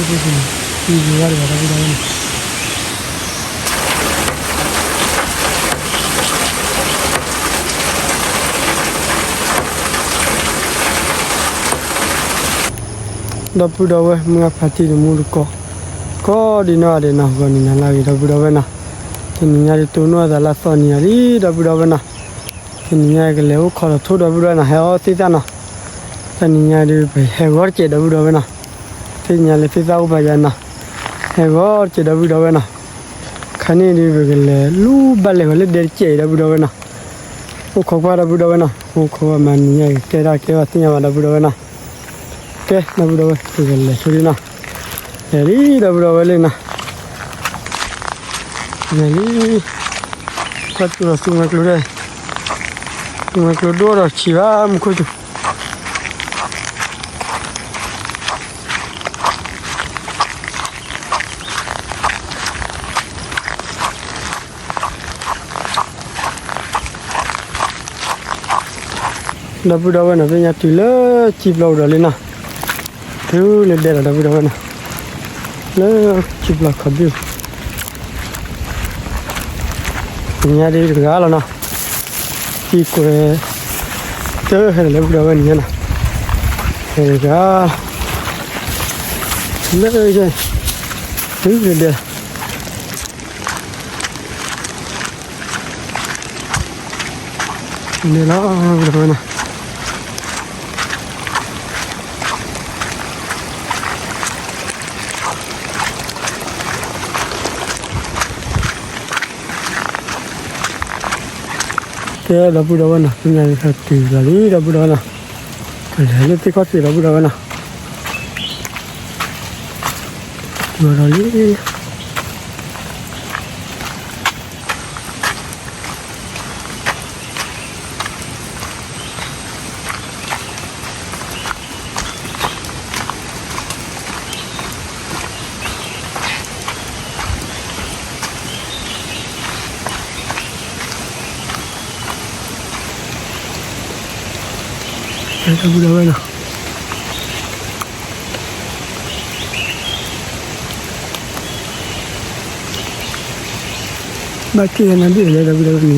ဖဲန့ၣ် တံၤဝဲတဂၤ ဒီပုၢ်ဒီဝဲၢ်နီၤ. ဒီပုၢ်ဒီဝဲၢ် မုၢ်ဂၤဖါတံၢ်တမူတကိး ကိးဒံနီၢ်ဂၤဒဲးနီၤ, ဂီၤနံၤနၤလၢအဂ့ၤ ဒီပုၢ်ဒီဝဲၢ်နီၤ. တနံၤညါဒ်တိၢ်နီၣ်အသးလၢအသီနံၤအံၤလံ ဒီပုၢ်ဒီဝဲၢ်နီၤ. တနံၤညါကလဲၤအိၣ်ခိးလီၤထိ ဒီပုၢ်ဒီဝဲၢ်နီၤ, ဟဲအီၣ်သ့ၣ်သၣ်နီၤ. တနံၤညါဒ်ပဟဲဂီၤတစဲး ဒီပုၢ်ဒီဝဲၢ်နီၤ. သ့ၣ်ညါလၢသ့ၣ်သၣ်အိၣ်ပာ်ယၤနီၤ, ဟဲဂီၤတစဲး ဒီပုၢ်ဒီဝဲၢ်နီၤ. ခါန့ၣ်ဒ်ပကလဲၤလူၤဘၣ်လဲၤဂီၤလၢဒဲတစဲးအံၤ ဒီပုၢ်ဒီဝဲၢ်နီၤ. အိၣ်ခိးကွၢ် ဒီပုၢ်ဒီဝဲၢ်နီၤ, အိၣ်ခိးကွၢ်မၤနံၤညါအံၤ ကဲတၢ်ကဲဘၣ်သ့ၣ်ညါဘၣ် ဒီပုၢ်ဒီဝဲၢ်နီၤ. ကဲ ဒီပုၢ်ဒီဝဲၢ် ပကလဲၤဆိဒ်နီၤ. လဲၤလံ ဒီပုၢ်ဒီဝဲၢ်လံနီၤ. လဲၤလံ ကွၢ်စူၣ်ဒီးသူမွဲကျိဒီး သူမွဲကျိဒိၣ်ဒီးဆံးဘၣ် မူခိၣ်စူၣ်. ဒီပုၢ်ဒီဝဲၢ်နီၤ သ့ၣ်ညါတုၤလၢစံၣ်ပျီပူၤဒီးလံနီၤ. တုၤလၢဒဲဒီး ဒီပုၢ်ဒီဝဲၢ်နီၤ, လၢစံၣ်ပျီခီဘ့ၣ်ပူၤ နံၤညါဒ်တဂၤလီၤနီၤ. စံၣ်ကွဲၤ တဟဲဒီးလၢပုၢ်ဒီဝဲၢ်နံၤညါနီၤ, ဟဲတဂၤ လၢ တုၤလၢဒဲ န့ၣ်လီၤ ဒီပုၢ်ဒီဝဲၢ်နီၤ. ကဲ ဒီပုၢ်ဒီဝဲၢ်နီၤ, သ့ၣ်ညါဒ်တုၤလီၤလံ ဒီပုၢ်ဒီဝဲၢ်နီၤ. ကလဲၤလၢသ့ၣ်ခီၣ်ထံး ဒီပုၢ်ဒီဝဲၢ်နီၤ. တုၤလီၤလံ. ဒီပုၢ်ဒီဝဲၢ်နီၤ, ဘၣ်က့ၤနၤဒ်လဲၣ် ဒီပုၢ်ဒီဝဲၢ်န့ၣ် ဆ့ၣ်နီၤအ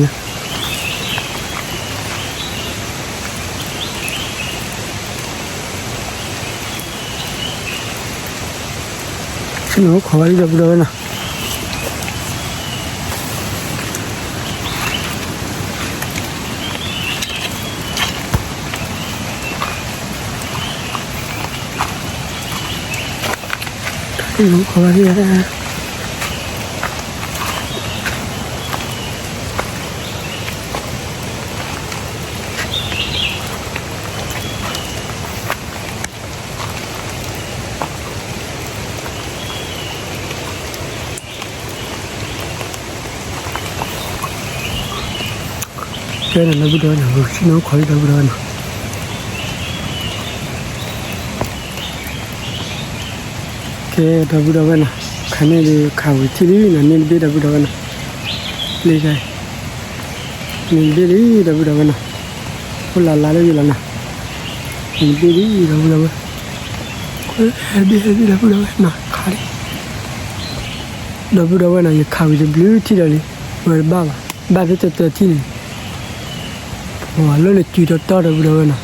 ိၣ်ခိးဝဲဒၣ် ဒီပုၢ်ဒီဝဲၢ်နီၤ. တၢ်တအိၣ်ခိးဝဲဒၣ် ကဲန့ၣ် ဒီပုၢ်ဒီဝဲၢ်နီၤ, ဆ့ၣ်နီၤအိၣ်ခိးလံ ဒီပုၢ်ဒီဝဲၢ်နီၤ. ကဲ ဒီပုၢ်ဒီဝဲၢ်နီၤ, ခါန့ၣ်ဒ်ခးဝံၤထံၣ်လံနီၤ, န့ၢ်တဘ့ၣ် ဒီပုၢ်ဒီဝဲၢ်နီၤ, လၢ န့ၢ်တဘ့ၣ်လံ ဒီပုၢ်ဒီဝဲၢ်နီၤ, အိၣ်လၢ်လၢ်လၢယလီၤနီၤ, န့ၢ်တဘ့ၣ်လံ ဒီပုၢ်ဒီဝဲၢ်, ဟဲဘ့ၣ်ဟဲဘ့ၣ် ဒီပုၢ်ဒီဝဲၢ်နီၤ, ခးလံ ဒီပုၢ်ဒီဝဲၢ်နီၤ, ယခးဝံၤတဘျုးထံၣ်ဒီးလံ, ဝဲတဘၣ်ဘၣ်, ဘၣ်ဖဲတတၢထံၣ်န့ၣ်, ပှၤလၢနစုတီတီ ဒီပုၢ်ဒီဝဲၢ်နီၤ,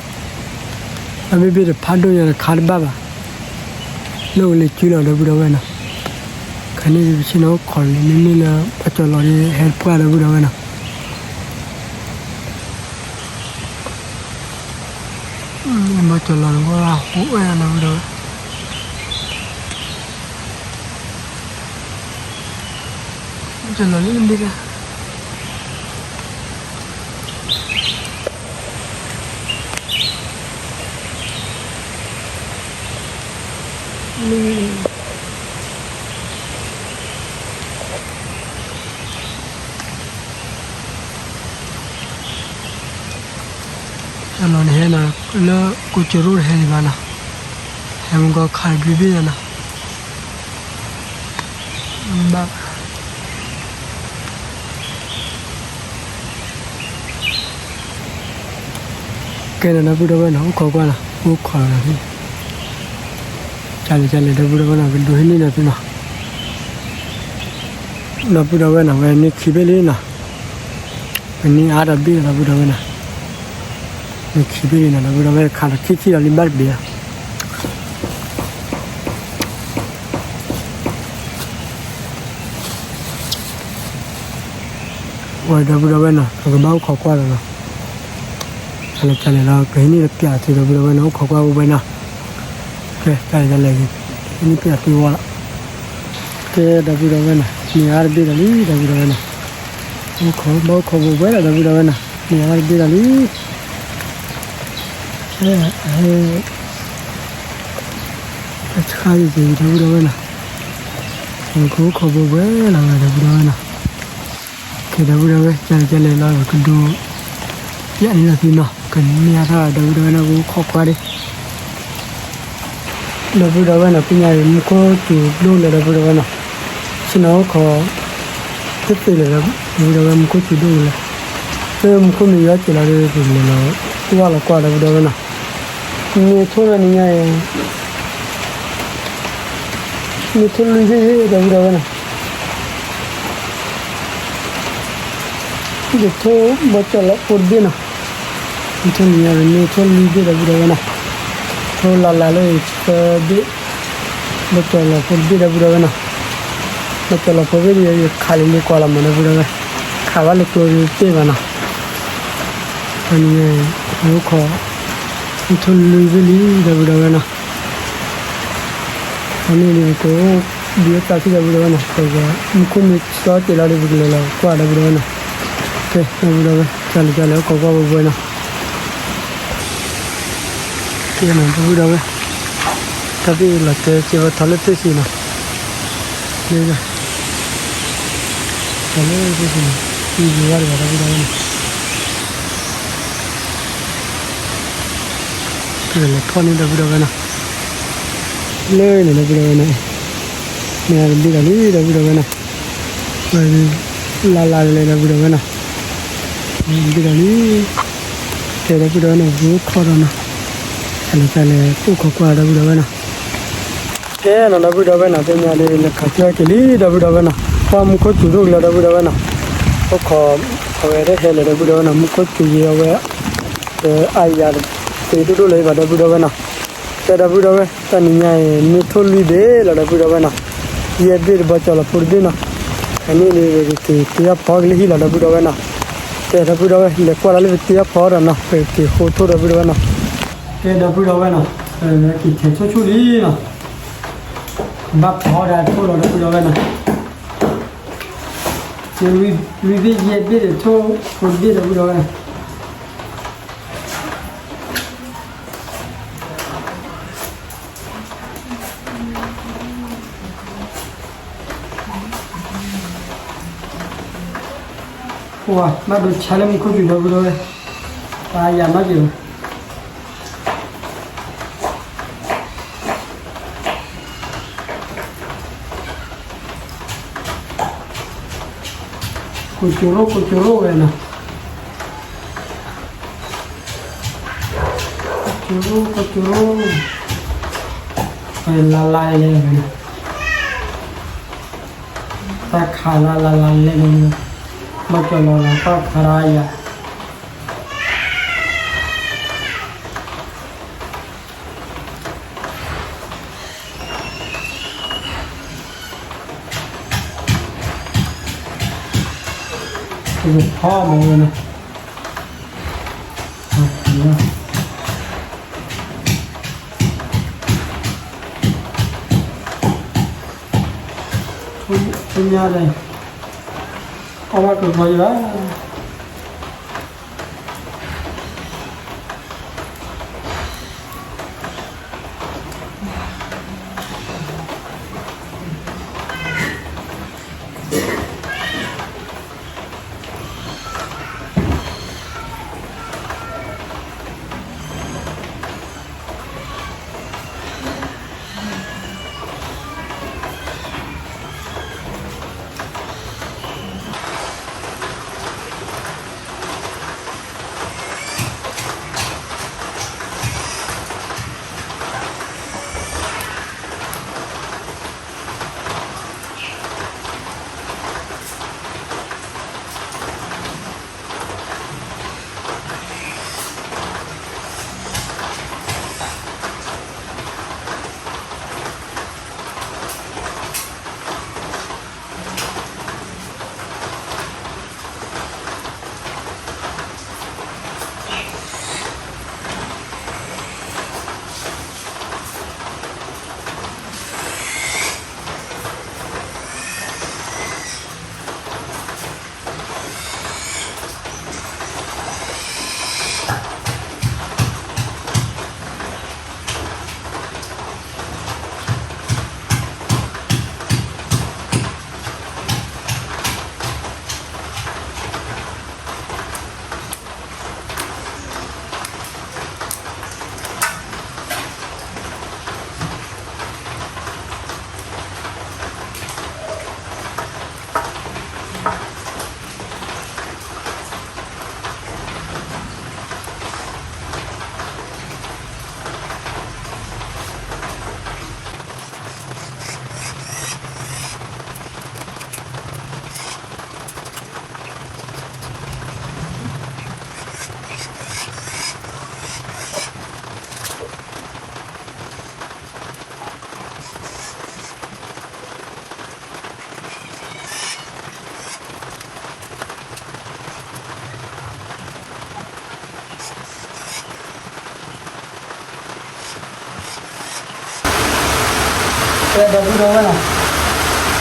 အမ့ၢ်ဘ့ၣ်တဖးဒိၣ်ညါဒီးခးတဘၣ်ဘၣ်, လၢကလဲၤစုလီၤ ဒီပုၢ်ဒီဝဲၢ်နီၤ, ခါန့ၣ်ပဆ့ၣ်နီၤအိၣ်ခိးလံ မ့မ့ၢ်လၢပှၤကၠီၤလီၤဒီးဟဲတပှၢ် ဒီပုၢ်ဒီဝဲၢ်နီၤ. မ့ၢ်ကၠီၤလီၤန့ၣ် ကအိၣ်ဝဲဒၣ် ဒီပုၢ်ဒီဝဲၢ်, ကၠီၤလီၤလၢမ့ၢ်ဒၣ် ကၠီၤလီၤန့ၣ်ဟဲနီၤ လၢကိးကရိတဟဲန့ၣ်ဘၣ်နီၤ, ဟဲမ့ၢ်ကီးခးတဘျုးဘ့ၣ်ယၤနီၤ, ဘၣ် ကဲနီၤ ဒီပုၢ်ဒီဝဲၢ်နီၤ အိၣ်ခိးကွၢ်နီၤ အိၣ်ခိးလီၤနီၤ, ကလဲၣ်ကလဲၣ် ဒီပုၢ်ဒီဝဲၢ်နီၤ ကဒိးဟံးန့ၢ်ဒီးသုနီၤ, ဒီပုၢ်ဒီဝဲၢ်နီၤ ဝဲန့ၢ်ခံဘ့ၣ်လံနီၤ, ပန့ၢ်အါတဘ့ၣ်လီၤ ဒီပုၢ်ဒီဝဲၢ်နီၤ, န့ၢ်ခံဘ့ၣ်လံနီၤ ဒီပုၢ်ဒီဝဲၢ် ခးဒီးခံထံၣ်ဒီးလံဘၣ်တဘ့ၣ်လီၤ. ဝဲဒီပုၢ်ဒီဝဲၢ်နီၤ ပကဘၣ်အိၣ်ခိးကွၢ်ဒီးနီၤ, ကလဲၣ်ကလဲၣ်လီၤ ကဟံးန့ၢ်တပျၢ်ထံ ဒီပုၢ်ဒီဝဲၢ်နီၤ အိၣ်ခိးကွၢ်ဝဲဝဲနီၤ, ကဲကလဲၣ်ကလဲၣ် ဟံးန့ၢ်ပျၢ်ထံဝဲလီၤ, ကဲဒီပုၢ်ဒီဝဲၢ်နီၤ န့ၢ်အါတဘ့ၣ်ဒီးလံ ဒီပုၢ်ဒီဝဲၢ်နီၤ, အိၣ်ခိးဘၣ်အိၣ်ခိးဝဲဝဲလီၤ ဒီပုၢ်ဒီဝဲၢ်နီၤ န့ၢ်အါတဘ့ၣ်ဒီးလံ ကဲ ဟဲ တဆါယံၤက့ၤ ဒီပုၢ်ဒီဝဲၢ်နီၤ, အိၣ်ခိးအိၣ်ခိးဝဲဝဲလီၤ ဒီပုၢ်ဒီဝဲၢ်နီၤ, ကဲဒီပုၢ်ဒီဝဲၢ် ကလဲၣ်ကလဲၣ်လီၤ ကဒိး ယၤန့ၣ်လီၤသံနီၤ ကန့ၢ်အါထီၣ် ဒီပုၢ်ဒီဝဲၢ်နီၤ ကအိၣ်ခိးကွၢ်ဒံး ဒီပုၢ်ဒီဝဲၢ်နီၤ သ့ၣ်ညါအံၤ မူခိၣ်စူၤဒိၣ်လဲၣ် ဒီပုၢ်ဒီဝဲၢ်နီၤ, ဆ့ၣ်နီၤအိၣ်ခိး သ့ၣ်သ့ၣ်လဲၣ် ဒီပုၢ်ဒီဝဲၢ် မူခိၣ်စူၤဒိၣ်လဲၣ်, လၢမူခိၣ်မ့ၢ်ယီက့ၤလီၤဒီး ပကလဲၤလီၤ ကွၢ်လီၤကွၢ် ဒီပုၢ်ဒီဝဲၢ်နီၤ, မ့ၢ်ထိၣ်နီၤနံၤညါအံၤ မ့ၢ်ထိၣ်လွံၢ်ဘ့ၣ် ဒီပုၢ်ဒီဝဲၢ်နီၤ, ယထိၣ်ဘီကၠီၣ်လီၤဖိတဘ့ၣ်နီၤ, မ့ၢ်ထိၣ်နံၤညါအံၤ မ့ၢ်ထိၣ်လွံၢ်ဘ့ၣ် ဒီပုၢ်ဒီဝဲၢ်နီၤ, ထိၣ်လၢ်လၢ်လၢယသၢဘ့ၣ်, ဘီကၠီၣ်လီၤဖိတဘ့ၣ် ဒီပုၢ်ဒီဝဲၢ်နီၤ, ဘီကၠီၣ်လီၤဖိဘ့ၣ်ဒီး ယခးလံလံကွၢ်လီၤမး ဒီပုၢ်ဒီဝဲၢ်, ခးဘၣ်လၢကျိတဘ့ၣ်ဘၣ်နီၤ, ဖဲန့ၣ် အိၣ်ခိး မ့ၢ်ထိၣ်လွံၢ်ဘ့ၣ်လံ ဒီပုၢ်ဒီဝဲၢ်နီၤ ဖဲန့ၣ်ဒ်ပကအိၣ်ဘှံးသးထံၣ် ဒီပုၢ်ဒီဝဲၢ်နီၤ, ပကမူခိၣ်မ့ၢ်စီက့ၤလီၤဒီး ပကလဲၤလီၤကွၢ် ဒီပုၢ်ဒီဝဲၢ်နီၤ, ကဲ ဒီပုၢ်ဒီဝဲၢ် ကလဲၤကလဲၤ အိၣ်ခိးကွၢ်ဝဲဝဲနီၤ, ကဲနီၤ ဒီပုၢ်ဒီဝဲၢ်, တၢ်သ့ၣ်လီၤတဲာ်စ့ၢ်ကီးထီၣ်လၢသ့ၣ်စ့ၢ်နီၤ, လၢ ထီၣ်လၢသ့ၣ်စ့ၢ်နီၤ, သံဝဲတဂၤ ဒီပုၢ်ဒီဝဲၢ်နီၤ ကလဲၤဖီၣ်န့ၢ် ဒီပုၢ်ဒီဝဲၢ်နီၤ, လၢန့ၣ် ဒီပုၢ်ဒီဝဲၢ်နီၤ, မ့ၢ်အတဘ့ၣ်ဒီးလံ ဒီပုၢ်ဒီဝဲၢ်နီၤ, လၢလၢလၢ ဒီပုၢ်ဒီဝဲၢ်နီၤ, မ့ၢ်အတဘ့ၣ်ဒီးလံ, ကဲ ဒီပုၢ်ဒီဝဲၢ်နီၤ ပကအိၣ်ခိးဒီးနီၤ, ကလဲၤကလဲၤ အိၣ်ခိးကွၢ် ဒီပုၢ်ဒီဝဲၢ်နီၤ, ကဲနီၤ ဒီပုၢ်ဒီဝဲၢ်နီၤ သ့ၣ်ညါဒီး လဲၤခးကၠီက့ၤလံ ဒီပုၢ်ဒီဝဲၢ်နီၤ, ကွၢ်မူခိၣ်စူၤဒိၣ်က့ၤလီၤ ဒီပုၢ်ဒီဝဲၢ်နီၤ, အိၣ်ခိး အဝဲတဟဲလၢၤ ဒီပုၢ်ဒီဝဲၢ်နီၤ, မူခိၣ်စူၤယံၤအဝဲ အါယၤ သ့ဒိၣ်ဒိၣ်လၢၤဘၣ် ဒီပုၢ်ဒီဝဲၢ်နီၤ, ကဲ ဒီပုၢ်ဒီဝဲၢ် တနံၤညါအံၤ မ့ၢ်ထိၣ်လွံၢ်ဘ့ၣ်လီၤ ဒီပုၢ်ဒီဝဲၢ်နီၤ, ယဲၢ်ဘ့ၣ်ဒီး ဘီကၠီၣ်လီၤဖိတဘ့ၣ်နီၤ, အန့ၣ်ဒီး ပကက့ၤတ့အီၣ်ဖီကလၢဟံၣ်လီၤ ဒီပုၢ်ဒီဝဲၢ်နီၤ, ကဲ ဒီပုၢ်ဒီဝဲၢ် လဲၤကွၢ်လီၤလၢပတ့အီၣ်ဖီဒီးနီၤ ပက့ၤဃိထိၣ် ဒီပုၢ်ဒီဝဲၢ်နီၤ, ကဲ ဒီပုၢ်ဒီဝဲၢ်နီၤ, ပက့ၤထဲးဆိၣ်ဆိၣ်လံနီၤ, ဘၣ်ဖီဒၣ်ထိၣ်လီၤ ဒီပုၢ်ဒီဝဲၢ်နီၤ, လွံၢ်ဘ့ၣ်ယဲၢ်ဘ့ၣ်ဒီး ထိၣ်ဖိတဘ့ၣ် ဒီပုၢ်ဒီဝဲၢ်နီၤ ပှၤဘၣ်ဒိဆါလၢမူခိၣ်စူၤ ဒီပုၢ်ဒီဝဲၢ်, ပှၤယၤနီတက့ၢ်ဘၣ်, ကိးကၠိရိၣ် ကိးကၠိရိၣ်ဝဲနီၤ, ကိးကၠိရိၣ် ကိးကၠိရိၣ်, လၢ်လၢ်လဲၣ်ဝဲနီၤ, တၢ်ခးလၢ်လၢ်လၢ်လဲၣ်န့ၣ်, ဘၣ်ကၠီၣ်လီၤလီၤ တၢ်ခးဒၣ်ယၤ ဖီမးဝဲနီၤ, ဖီညါဒီး အီၣ်ဘၣ်ကဖီယဘၣ်. ဒီပုၢ်ဒီဝဲၢ်နီၤ, ပကကိးဒီးလီၤ ပယဲနီၤ. အိၣ် ကိးကၠိရိၣ်ကျါအံၤ ဒီပုၢ်ဒီဝဲၢ်နီၤ, အိၣ်ခံမံၤ ဒီပုၢ်ဒီဝဲၢ်နီၤ, အိၣ်ဒၣ်ဒိၣ်မံၤ, ဒိၣ်မံၤန့ၣ် ဟဲအံၤ, ဟဲသ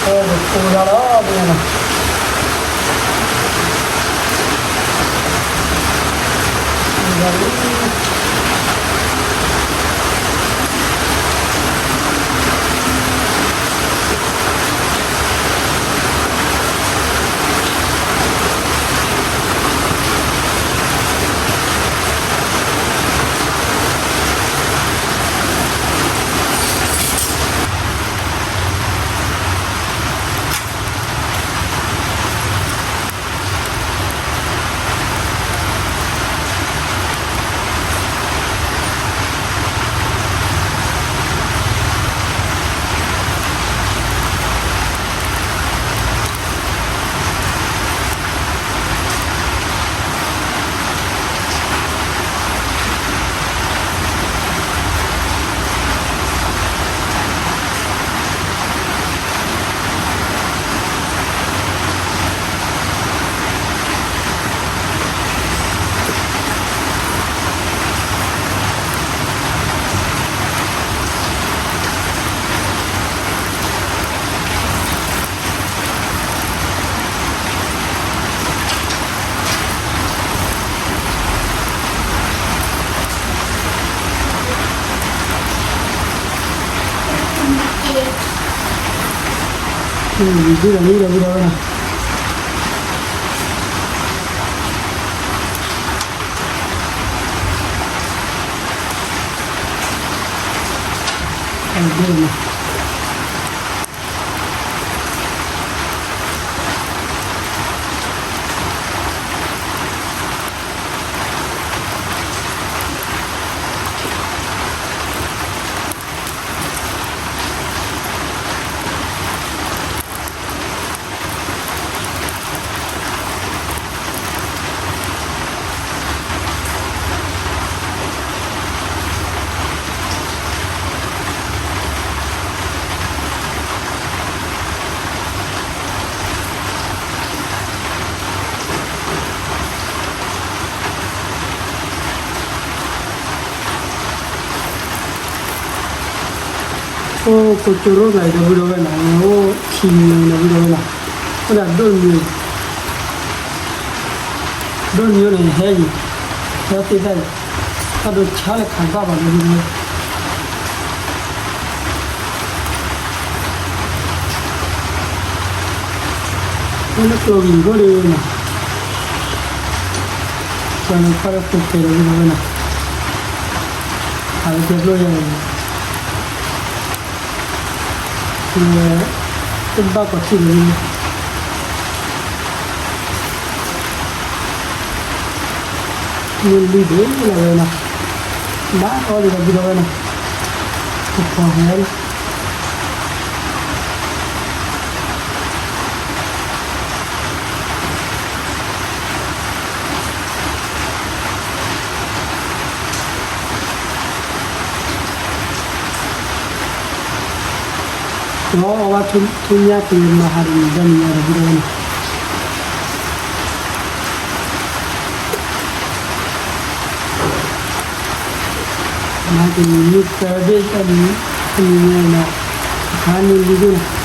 ့ၣ်တၢ်အံၤ, တၢ်ဒိၣ်ဆါလၢခးဘၣ်ဘၣ် ဒီပုၢ်ဒီဝဲၢ် လၢကျိၤကံၤဖိဒၣ်နီၤ, ကျိၤန့ၣ်ခီၣ်တၢ်ကျိၤကဲဒီးဝဲနီၤ, အဝဲကျဲကျိၤယၤန့ၣ်, ဝဲ, တဘၣ်ကီးထံၣ်န့ၣ်, မ့ၢ်လံဒိၣ်လၢဝဲနီၤ, ဘၣ်အီၤဒံးဒီးဝဲနီၤ, ကဖီၣ်ဟဲ လီၤအီၤဘၣ်ထူညါက့ၤမၤဟးတနံၤဒီနံၤညါဒီးဒ်ဝဲန့ၣ်, မၤက့ၤနံၤမ့ၢ်တၢ်ဘ့ၣ်တၢ်နံၤ, တနံၤညါနီၤ, အခါန့ၣ်လံဒိၣ်နီၤ.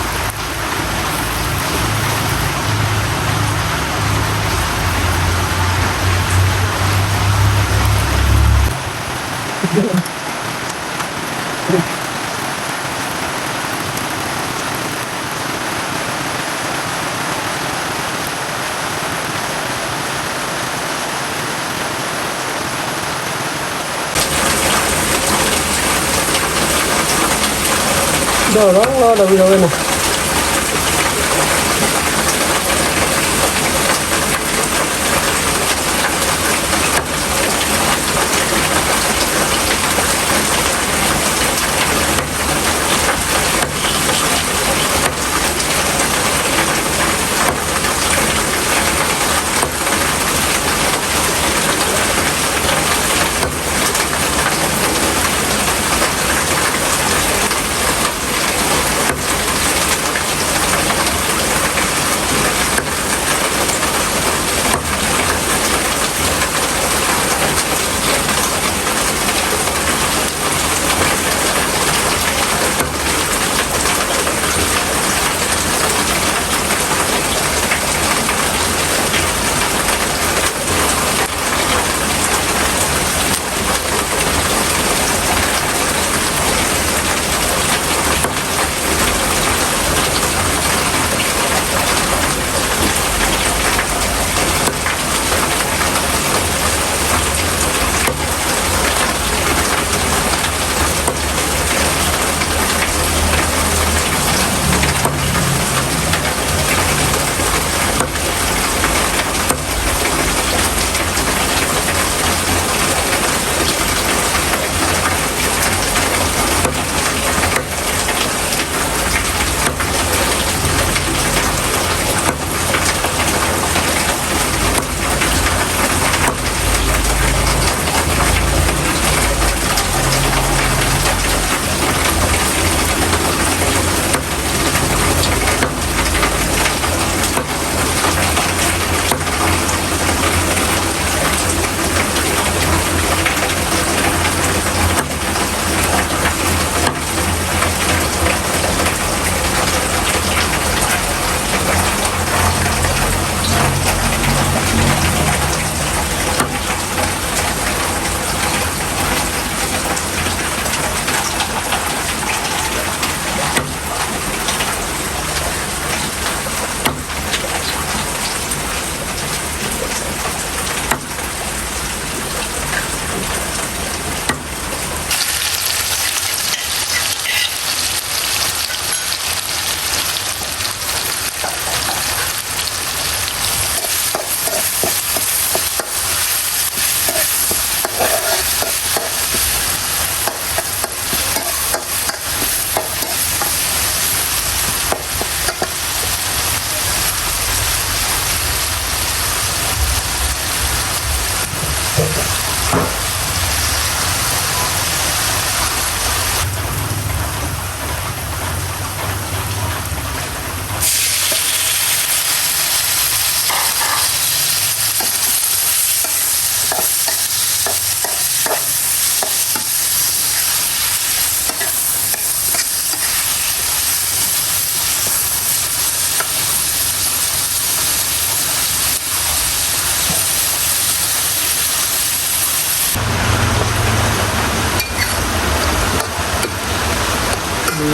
ဒီးလီၤဒီးဝံၤဒီးဝဲနီၤ.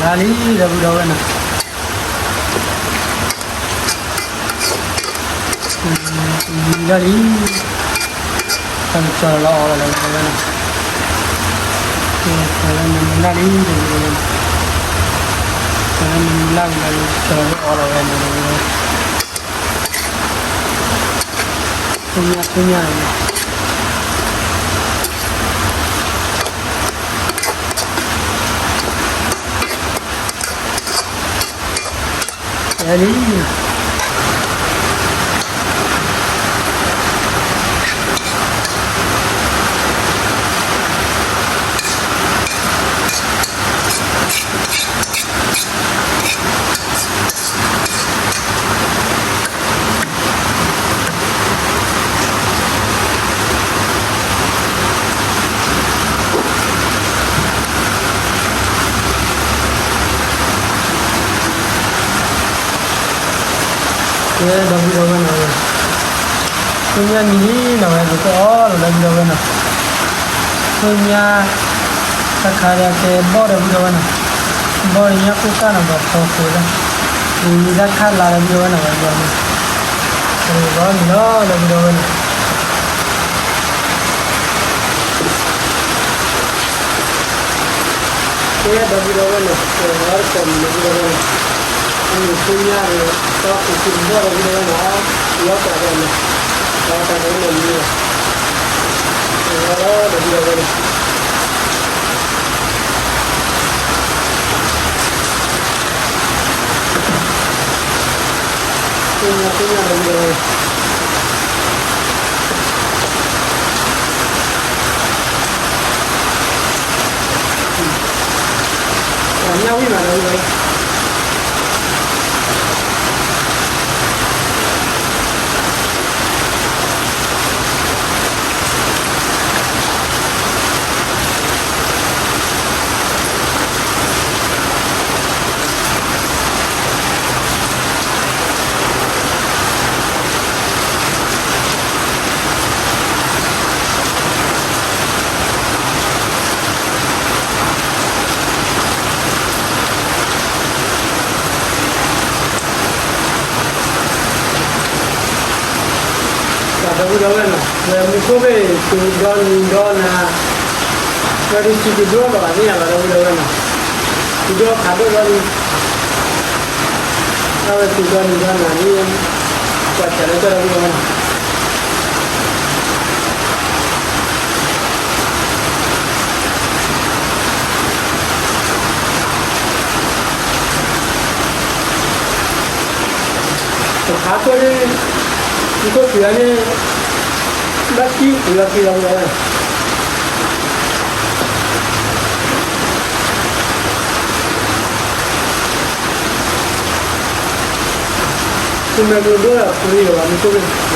တၢ်လံ ဒီပုၢ်ဒီဝဲၢ်နီၤ, မံဒၣ်လံ, တၢ်ကစီၤလီၤအီၣ်လီၤလၢဝဲနီၤ, မံဒၣ်လံ ဒီပုၢ်ဒီဝဲၢ်နီၤ, မံလၢ်လၢကစီၤလီၤအီၣ်လီၤဝဲနီၤ, ဆူညါဆူညါ လံ ကဲ ဒီပုၢ်ဒီဝဲၢ်နီၤ, ဆူညါနံၤလံနီၤ ဝဲပကအီၣ်လီၤ ဒီပုၢ်ဒီဝဲၢ်နီၤ, ဆူညါ တၢ်ခါဒီးကဲဘီၣ် ဒီပုၢ်ဒီဝဲၢ်နီၤ, ဘီၣ်ဒီးညၣ်ကိၢ်ကၢ်နီၤ ပှၤဖီဃဲၤလီၤ, နံၤလၢခါလါ ဒီပုၢ်ဒီဝဲၢ်နီၤ ဝဲဘီၣ်နီၤ, ပကဘီၣ်နံၤလီၤ ဒီပုၢ်ဒီဝဲၢ်နီၤ. ကဲ ဒီပုၢ်ဒီဝဲၢ်နီၤ, ကဲ ဝဲတကိးမံၤ ဒီပုၢ်ဒီဝဲၢ်နီၤ, အမံၤဆူညါဒီး တီခိၣ်ခံဘီၣ် ဒီပုၢ်ဒီဝဲၢ်နီၤ, လီၤတၢ်ဒီးနီၤ, လီၤတၢ်ဒီးနီၤမံၤလီၤ, ကဲ ဒီပုၢ်ဒီဝဲၢ်နီၤ. ဆူညါဆူညါဒီပုၢ်ဒီဝဲၢ် ညၣ်ဝံၣ်မး ဒီပုၢ်ဒီဝဲၢ်. ဒီပုၢ်ဒီဝဲၢ်နီၤ, ဝဲမူခိၣ်ဘ့ၣ်တုၤဒီနံၤဒီနၤ, ဝဲဒုးစံးတုၤဒိၣ်လီၤဘၣ်သ့ၣ်ညါလီၤ ဒီပုၢ်ဒီဝဲၢ်နီၤ, တုၤဒိၣ်ခးဒိၣ်လီၤလံ, အဝဲတုၤဒီနံၤဒီနၤန့ၣ်, ကွၢ်စၢ်လၢကၠီ ဒီပုၢ်ဒီဝဲၢ်နီၤ. တခါခိၣ်န့ၣ်, မူခိၣ်တုၤအန့ၣ်, ဘၣ်ကံၣ်ပူၤလီၤကံၣ်လီၤဝဲ, ဆူမဲာ်ကျိဒိၣ်ဒီးပူၤလံလီၤဘၣ် မူခိၣ်န့ၣ်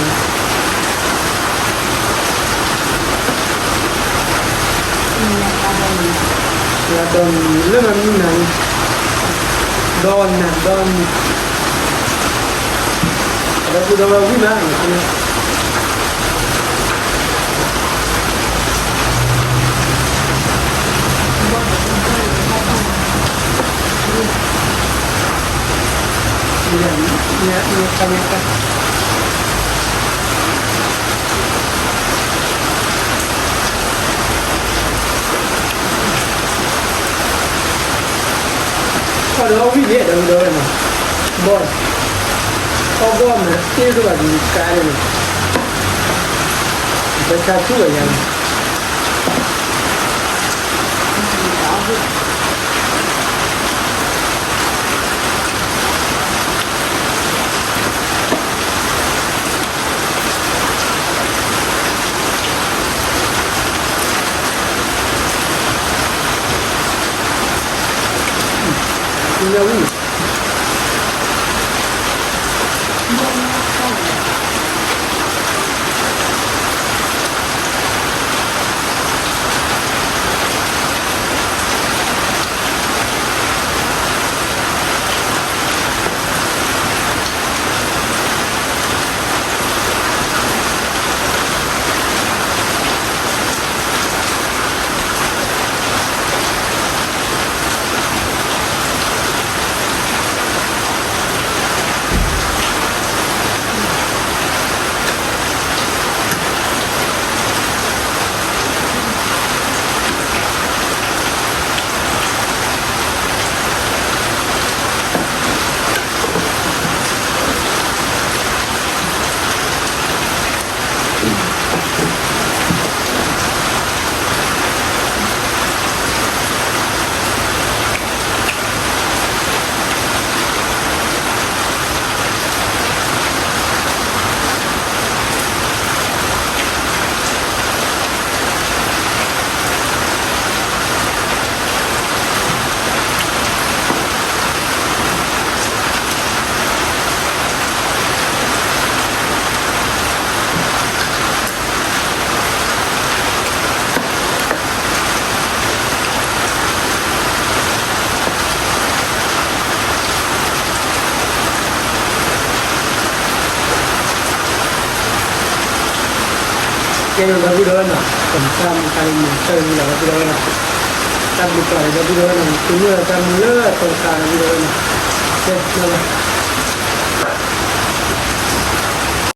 လၢဒီနံၤလၢမၤမံနၤန့ၣ်, ဒီနၤဒီနံၤ, ဒီပုၢ်ဒီဝဲၢ်ဝံၣ်မးန့ၣ်, အီၣ်ဒီးအီၣ်ဝံၣ်န့ၣ် ဒီပုၢ်ဒီဝဲၢ်နီၤ, ဘီၣ်, အီၣ်ဘီၣ်မၤတ့ၢ်ဒိၣ်ဘၣ်ဒံးကါန့ၣ်, ပဆါဆူၣ်ဝဲယၤန့ၣ် ညၣ်ဝံၣ် ဒီပုၢ်ဒီဝဲၢ်နီၤ, ကဲဒီပုၢ်ဒီဝဲၢ်နီၤ, တၢ်မူခါန့ၣ်မုာ်ဆၢဝံၤလီၤဒီပုၢ်ဒီဝဲၢ်နီၤ, တၢ်ဘျုးပှၤဒီပုၢ်ဒီဝဲၢ်နီၤ, သုမ့ၢ်လီၤတၢ်မူလၢအသီခါဒီပုၢ်ဒီဝဲၢ်နီၤ, ကဲလီၤလီၤ.